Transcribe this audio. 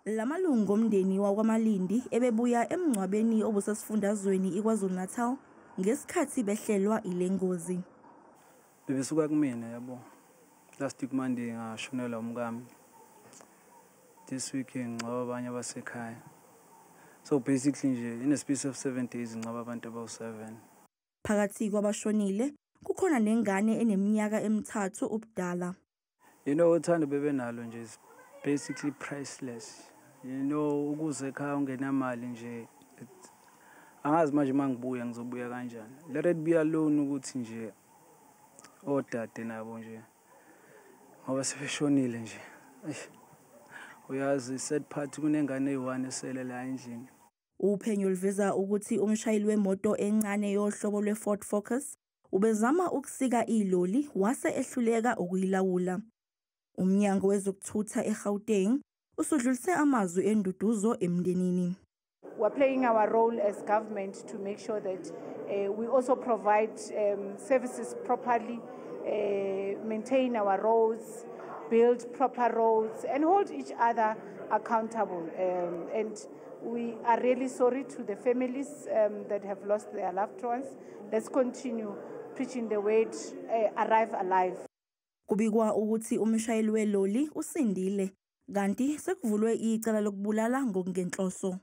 Lamalungu omndeni wakwaMalindi ebebuya emngcwabeni obusesifundazweni iKwaZulu-Natal ngesikhathi behlelwa ilengozi. Bebesuka kumina, yabo. Last week Monday ngashonelwa umkami. This week ngingcwaba abanye abasekhaya. So basically nje in a space of 7 days ngingcwaba abantu abawu-7. Phakathi kwabashonile kukhona nengane eneminyaka emi-3 ubudala. Uthando bebenalo nje is basically priceless. Ukuze ekhaya ungenamali nje, angazi manje uma ngibuya ngizobuya kanjani. Let it be alone ukuthi nje odade nabo nje ngoba sebeshonile nje. Eish, uyazi, sad part, kunengane eyi-1 esele la endlini. Uphenyo luveza ukuthi umshayeli wemoto encane yohlobo lwe-Ford Focus ubezama ukusika iloli wase ehluleka ukuyilawula. Umnyango wezokuthutha eGauteng usudlulise amazwi enduduzo emndenini. We're playing our role as government to make sure that we also provide services properly, maintain our roads, build proper roads, and hold each other accountable. And we are really sorry to the families that have lost their loved ones. Let's continue preaching the word, arrive alive. Kubikwa ukuthi umshayeli weloli usindile kanti sekuvulwe icala lokubulala ngokungenhloso.